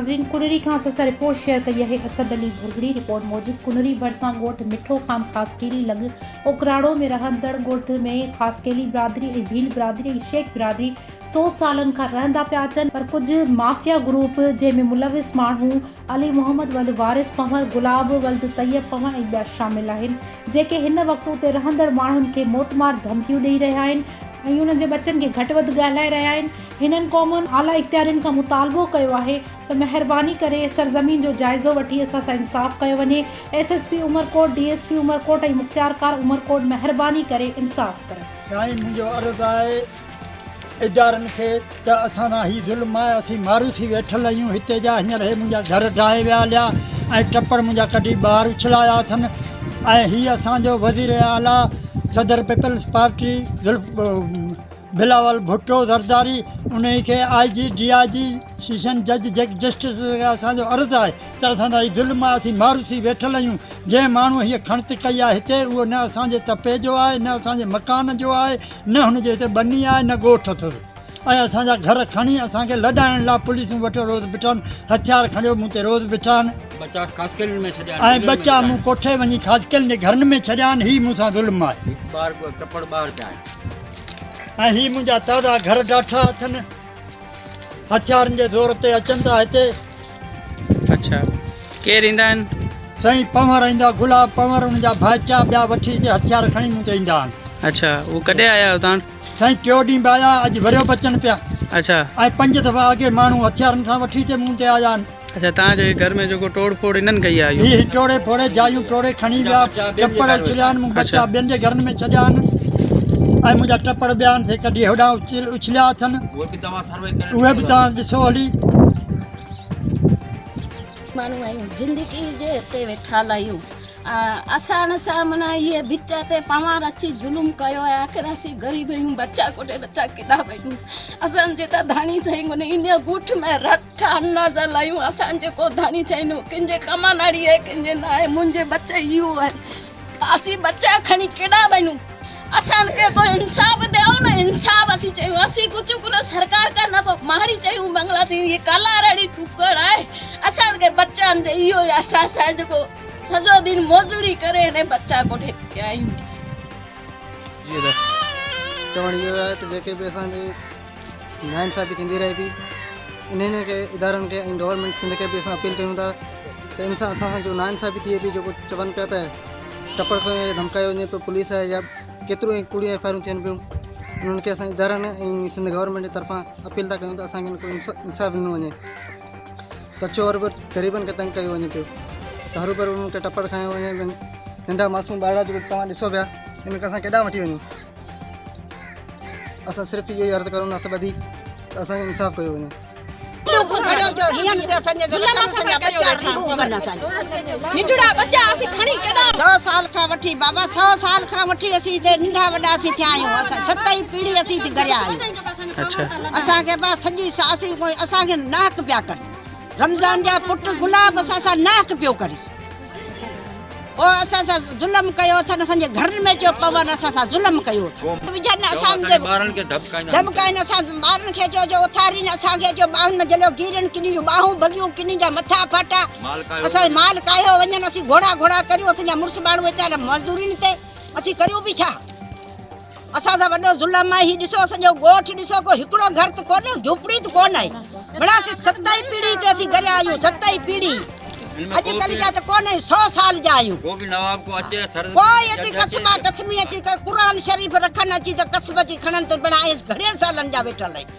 ناظرين ڪنري کان اسان سان رپورٽ شيئر ڪئي آهي اسد علي ڀرڳڙي رپورٽ موجب ڪنري ڀرسان ڳوٺ مٺو خان خاصخيلي لڳ اوڪراڙو ۾ رهندڙ ڳوٺ ۾ خاصخيلي برادري ۽ ڀيل برادري ۽ شيخ برادري سو سالن کان رهندا پيا اچن پر ڪجهه مافيا گروپ جنهن ۾ ملوث ماڻهو علي محمد ولد وارث پنهور، گلاب ولد طيب پنهور ۽ ٻيا شامل آهن جيڪي هن وقت اتي رهندڙ ماڻهن کي موتمار ڌمڪيون ڏئي رهيا آهن ۽ انهن جي ٻچن کي گهٽ وڌ ڳالهائي رهيا آهن هنن قومن اعليٰ اختيارين کان مطالبو ڪيو آهي ته مهرباني ڪري سرزمين جو جائزو وٺي اسان سان انصاف ڪيو وڃي S S P Umerkot, D S P Umerkot ۽ مختيارڪار عمرڪوٽ مهرباني ڪري انصاف ڪرن. سائين منهنجو عرض آهي ادارن کي ته اسان سان هي ظلم آهي اسين ماروسي ويٺل آهيون هتي جا هينئر هي منهنجا گهر ڊاهي ويا هليا ۽ ٽپڙ منهنجا ڪڍي ٻاهر اڇلايا اٿن ۽ هي اسان جو وزير اعليٰ صدر پيپلز پارٽي بلاول ڀٽو زرداري انهي کي I G D I G session جج جيڪ جسٽس کي اسان جو عرض آهي ته اسان سان هي ظلم آهي اسين ماروسي ويٺل آهيون جنهن ماڻهو هيء کڻت ڪئي آهي هتي اهو نه اسان جي تپي جو آهي نه اسان جي مڪان جو آهي نه هن جي هتي ٻني آهي نه ڳوٺ اٿس ۽ اسان جا گهر کڻي اسان کي لڏائڻ لاء پوليسون وٺيو روز بيٺا آهن هٿيار کڻيو مون تي روز بيٺا آهن ٻچا خاصخيلين ۾ ڇڏيا ۽ ٻچا مون ڪوٺي وڃي خاصخيلين جي گهرن ۾ ڇڏيا آهن هي مون سان ظلم آهي. هڪ ٻار ٽپڙ ٻاهر پيا آهن. ۽ هي منهنجا تازا گهر ڊاٺا اٿن. هٿيارن جي زور تي اچن ٿا هتي. اڇا ڪير ايندا آهن؟ سائين پنهور ايندا گلاب پنهور ان جا ڀائٽيا ٻيا وٺي هتي هٿيار کڻي مون تي ايندا آهن. اڇا هو ڪڏهن آيا اتان؟ سائين ٽيو ڏينهن به آيا اڄ وريو به اچن پيا. اڇا. ۽ پنج دفعا اڳي ماڻهو هٿيارن سان وٺي هتي مون تي آيا آهن. اڇا توهان جو هي گهر ۾ جيڪو ٽوڙ ڦوڙ انهن ڪئي آهي اهو؟ هي ٽوڙي ڦوڙي جايون ٽوڙي کڻي ويا ٽپڙ اڇليا آهن مون ٻچا ٻين جي گهرن ۾ ڇڏيا آهن ۽ منهنجا ٽپڙ ٻيا آهن سي ڪڍي هوڏانهن اڇليا اٿن اهي به توهان ڏسو هلي. ماڻهو آهيون زندگي جي هتي ويٺل آهيون اسان سان معنيٰ اهي وچ تي پوار اچي ظلم ڪيو آهي آخر اسين غريب آهيون ٻچا ڪونهي ٻچا ڪيڏا وڃون اسان جي ته ڌڻي سائين ڪونهي ان ڳوٺ ۾ رٺ اندازا لايون اسان جي ڪو ڌڻي سائين نه ڪن جي ڪماناڙي آهي ڪن جي نه آهي منهنجي ٻچا اهو آهي اسين ٻچا کڻي ڪيڏا وڃون اسان کي ڪو انصاف ڏيو نه انصاف اسين چيون اسين ڪجهه ڪونه سرڪار کان نه ڪو ماڙي چيون بنگلا چيون هي ڪالارڙي ٽڪڙ آهي اسان کي ٻچن جي اهو احساس آهي جيڪو سڄو ڏينهن موزڙي ڪري هن ٻچا ڪوٺي پيا آهيون. جي ادا چوڻ اهو آهي ته جيڪي به اسان جي ناانصافي ٿيندي رهي پئي انهن کي ادارن کي ۽ گورنمينٽ سنڌ کي به اسان اپيل ڪيون ٿا ته ان سان اسان سان جو ناانصافي ٿئي پئي جيڪو چون پيا ته ٽپڙ کنيو يا ڌمڪايو وڃي پيو پوليس آهي يا ڪيتريون ئي ڪوڙيون ايف I آرون ٿين پيون انهن کي اسان ادارن ۽ سنڌ گورنمينٽ جي طرفان اپيل ٿا ڪيون ته اسان کي انصاف ڏنو وڃي ته ڇو هروڀر غريبن کي تنگ ڪيو وڃي پيو ته هروڀر انهن کي ٽپڙ کنيو وڃي ننڍا معصوم ٻارڙا جيڪو توهان ڏسو پيا انهن کي اسان ڪيڏانهن وٺي وڃون اسان صرف اهو ئي عرض ڪرون ٿا هٿ ٻڌي ته اسان کي انصاف ڪيو وڃي. سو سال کان وٺي بابا سو سال کان وٺي اسين هتي ننڍا وڏا اسين ٿيا آهيون اسان ست ئي پيڙهي اسين هتي گريا آهيون اسان کي با سڄي اسين ڪوئي اسان کي ناحق پيا ڪن رمضان جا پٽ گلاب اسان سان ناحق پيو ڪري او اسان سان ظلم ڪيو اٿن اسان جي گهرن ۾ اچيو پون اسان سان ظلم ڪيو اٿن وجهن اسان جي ٻارن کي ڌمڪائيندا ڌمڪائين اسان ٻارن کي اچو جو اٿارين اسان کي اچو ٻانهن ۾ جهليو گيرن ڪني جون ٻانهون ڀڳيون ڪني جا مٿا ڦاٽا اسان مال ڪاهيو وڃن اسين گهوڙا گهوڙا ڪريون اسان جا مڙس ماڻهو ويچارا مزدورين تي اسين ڪريون به ڇا اسان سان وڏو ظلم آهي هي ڏسو اسان جو ڳوٺ ڏسو ڪو هڪڙو گهر ته ڪونهي جهوپڙي ته ڪونه آهي مڙا اسين ست ئي پيڙهي تي اسين گريا آهيون ست ئي پيڙهي اڄ ڪلهه جا ته ڪونه آهيون سو سال جا آهيون ڪو به نواب ڪو اچي سر ڪوئي اچي قسما قسمي اچي ڪر قرآن شريف رکن اچي ته قسم اچي کڻن ته بڻا گهڻي سالن جا ويٺل آهيون.